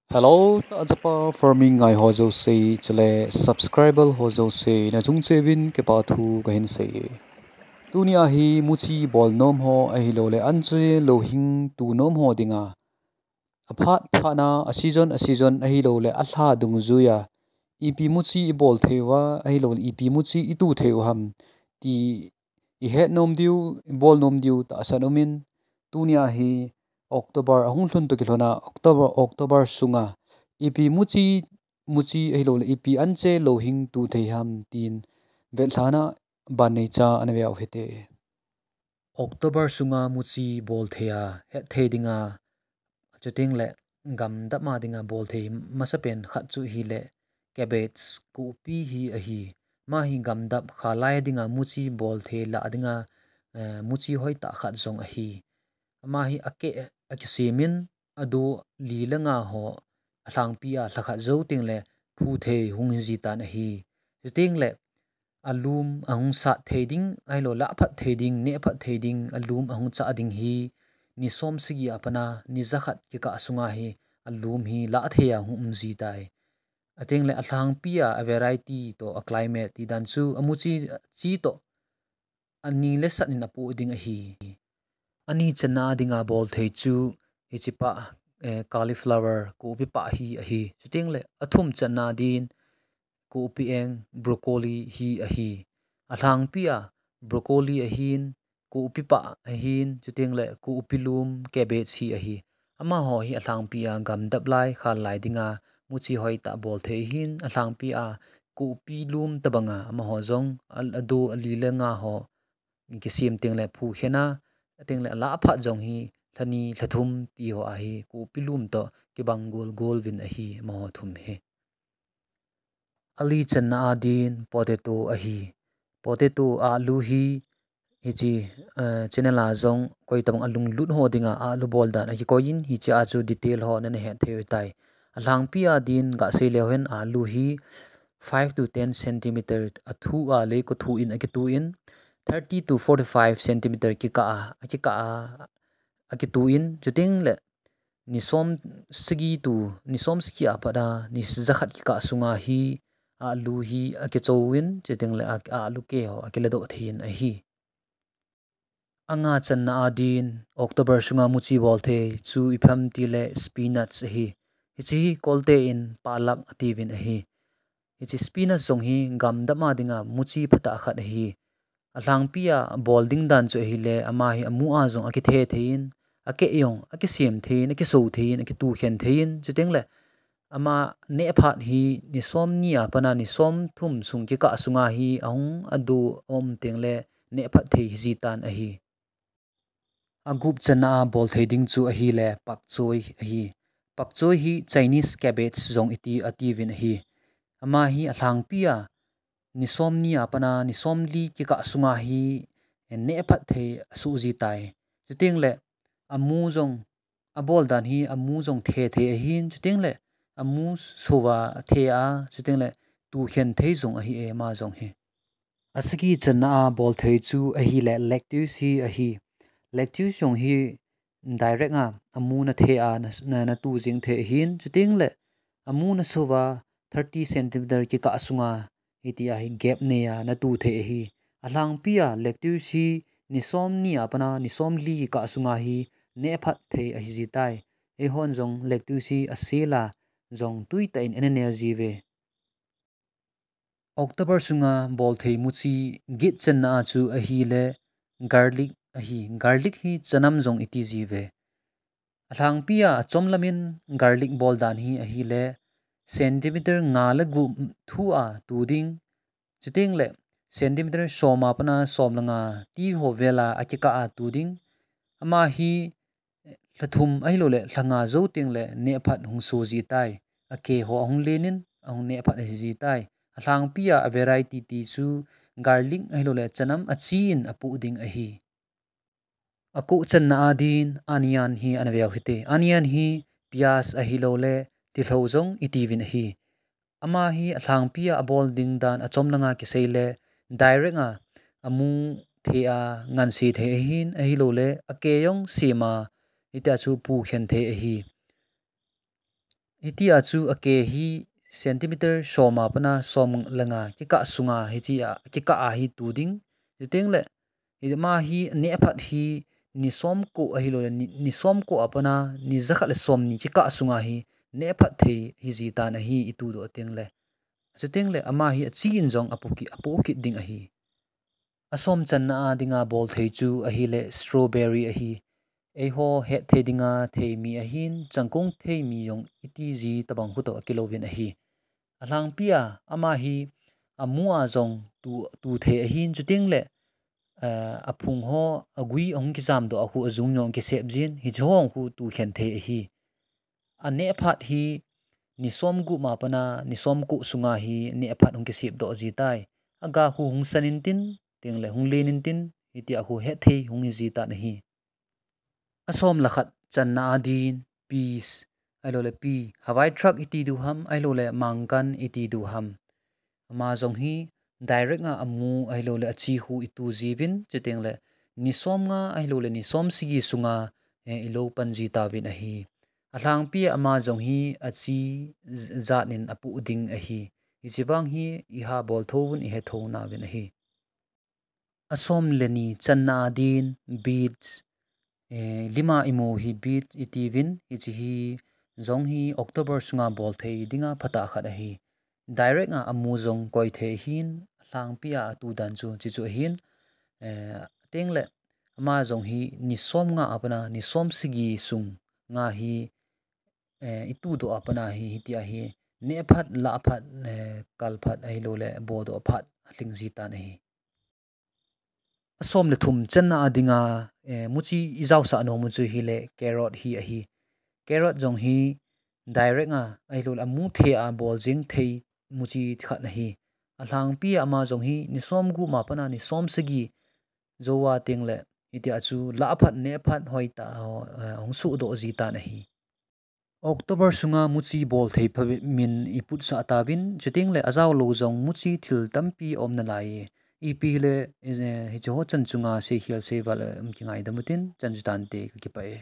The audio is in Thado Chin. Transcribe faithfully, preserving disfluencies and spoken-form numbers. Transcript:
Hello, tahchapa farming ngai ho jouse, chule subscriber ho jouse, na chung chevin kipa thu kahin sei. Tunia hi muchi bol nom ho ahilouleh anche louhing tu nom ho dinga, aphat phatna, a season a season ahilouleh alha dungjuia ipi muchi ibol thei uva, ahilouleh ipi muchi itu thei u ham ti ihet nom diu, ibol nom diu tahsan umin, tunia hi October ahung lhun toh kilhona October, October sunga ipi muchi, muchi ahilouleh ipi anche louhing tu thei ham tin vetlhahna ban neicha ana veu hite. October sunga muchi bol thei a, het thei dinga, chuteng le gamdap ma dinga bol thei masapen khat chu hileh cabbage, kopi hi ahi. Ama hi gamdap khalai dinga muchi bol thei lah dinga, eh, muchi hoitah khat jong ahi. Ama hi akeh, akisemin, adu li le nga ho alhangpi a lhakhat jou teng le phu thei hung hi jitan ahi. Chuteng le alum ahung sat thei ding, ahilouleh aphat thei ding, neh phat thei ding, alum ahung chah ding hi ni som sagi a pat a ni jakhat kikah sunga hi alum hi lah thei a hung um jitai. Ateng le alhangpi a, a variety toh a climate ti dan chu amuchi chi toh ani le sat in apoh ding ahi. Ani channa dinga bol thei chu hiche pa, eh, cauliflower, kopi pa hi ahi. Chuteng le athum channa din kopi eng, broccoli hi ahi. Alhangpi a broccoli ahin, kopi pa ahin, chuteng le kopi lum, cabbage hi ahi. Amaho hi alhangpi a gamdap lai, khal lai dinga muchi hoitah bol thei ahin, alhangpi a kopi lum tabanga amaho jong, al-, adu ali le nga ho kisem teng le phu khen a, ateng le alah phat jong hi lhani lhathum ti ho ahi, kopi lum toh kibang gol gol vin ahi, amaho thum hi. Ali channa a din potato ahi. Potato, alu hi, hiche, eh, channel a jong koi tabang alunglut ho dinga alu bol dan akikoi in, hiche a chu detail ho nana het thei u tai. Alhangpi a din gasei leu hen alu hi five to ten centimeter athu a lei kothu in akitu in, thirty to forty-five centimeter kikah a, akikah a, akitu in, chuteng le ni som sagi tu, ni som sagi a pat a ni jakhat kikah sunga hi alu hi akichou in, chuteng le a, alu ke ho akiladoh thei in ahi. Anga channa a din October sunga muchi bol thei chu ipi ham tile spinach ahi. Hiche hi kolte in palak atiuvin ahi. Hiche spinach jong hi gamdap a dinga muchi phatah khat ahi. Alhangpi a bol ding dan chu ahile, ama hi amu a jong akithe thei in, akeh jong akisem thei in, akiso thei in, akitu khen thei in, chuteng le ama neh phat hi ni som ni a pat a ni som thum sung kikah sunga hi ahung adu um teng le neh phat thei hi jitan ahi. Agup channa a bol thei ding chu ahile pak choi ahi. Pak choi hi Chinese cabbage jong iti, atiuvin ahi. Ama hi alhangpi a ni som ni a pat a ni som li kikah sunga hi neh phat thei asuh jitai. Chuteng le amu jong, abol dan hi amu jong the thei ahin, chuteng le amu so a the a, chuteng le tu khen thei jong ahi e, ama jong hi. Asagi channa a bol thei chu ahile lettuce hi ahi. Lettuce jong hi direct a amu na the a na, na, natu jing thei ahin, chuteng le amu na so a thirty centimeter kikah sunga hiti a hi gap nei a natu thei ahi. Alhangpi a lettuce hi ni som ni a pat a ni som li kikah sunga hi neh phat thei ahi jitai. Eihon jong lettuce hi asel a jong tuitah in ana neh jiuve. October sunga bol thei muchi get channa a chu ahile garlic ahi. Garlic hi chanam jong iti jiuve. Alhangpi a achom lam in garlic bol dan hi ahile centimeter nga le gup thu a tu ding. Chuteng le centimeter som a pat a som le nga ti ho vel a akikah a tu ding. Ama hi lha thum ahilou le lha nga jou teng le neh phat hung so jitai. Ake ho ahung len in ahung neh phat ahi jitai. Alhangpi a, a variety ti chu garlic ahilou le chanam achi in apoh ding ahi. Akoh channa a din onion hi ana veu hite. Onion hi piyaj ahilou le tilou jong itiuvin ahi. Ama hi alhangpi a abol ding dan achom langa kisei le direct a amu thei a ngansi thei ahin, ahilou le ake jong sem a hitia chu pu khen thei ahi. Hitia chu a ke hi centimeter som a pana som le nga kikah sunga hichia kikah a hi tu ding. Chuteng le, hi ama hi nehphat hi ni som ko ahilou le, ni, ni som ko a pana ni jakhat le som ni kikah sunga hi nehphat thei hi jitan ahi i tu doh teng le. Chuteng le ama hi a chi in jong a pu ki, a pu kit ding ahi. A som channa a dinga bol thei chu ahile strawberry ahi. Eiho het thei dinga thei mi ahin, changkong thei mi jong i ti ji tabang khu toh a kilouvin ahi. A lhangpi a ama hi a mu a jong tu, tu thei ahin, chuteng le, eh, a phung ho a gui ahung kijam doh a khu a jung jong kisep jin, hichi ho khu tu khen thei ahi. A nehphat hi ni som gup ma pana ni som ko sunga hi nehphat hung kisep doh ji tai. A ga khu hung san in tin, teng le hung len in tin, hitia khu het thei hung hi ji tan ahi. A som le khat channa a din, peas, ahilou le pi, Hawaii truck i ti diu ham, ahilou le mangkan i ti diu ham. Ama jong hi direct a a mu ahilou le a chi khu i tu jiuvin, chuteng le ni som nga ahilou le ni som sagi sunga, eh, i lo pan ji tauvin ahi. A lhangpi a ama jong hi a chi j-, jat in a pu ding ahi. Hichi vang hi i ha bol thou vin i he thou nauvin ahi. A som le ni channa a din, beets, eh, lima i mu hi beets i tiuvin, hichi hi jong hi October sunga bol thei dinga phatah khat ahi. Direct a a mu jong koi thei ahin, a lhangpi a a tu dan chu, chi chu ahin, eh, teng le ama jong hi ni som nga a pana ni som sagi sunga hi, eh, i tu doh a pana hi, hitia hi nehphat, lahphat, eh, kalphat ahilou le bo doh phat a lhing ji tan ahi. A som le thum channa a dinga, eh, muchi i jaosah nom u chu hile carrot hi ahi. Carrot jong hi direct a, ahilou le a mu thei a bol jing thei muchi khat ahi. A lhangpi a ama jong hi ni som gup ma pana ni som sagi jou a teng le, hitia chu lahphat nehphat hoitah a, eh, hung suh doh ji tan ahi. October sunga muchi bol thei phabep in i putsah tauvin, chuteng le a jao lou jong muchi thil tampi a um nalai. Ipi le, eh, hichi ho chan chunga seikhel seival, eh, um kingaidam u tin, chan chu tante ka kipah e.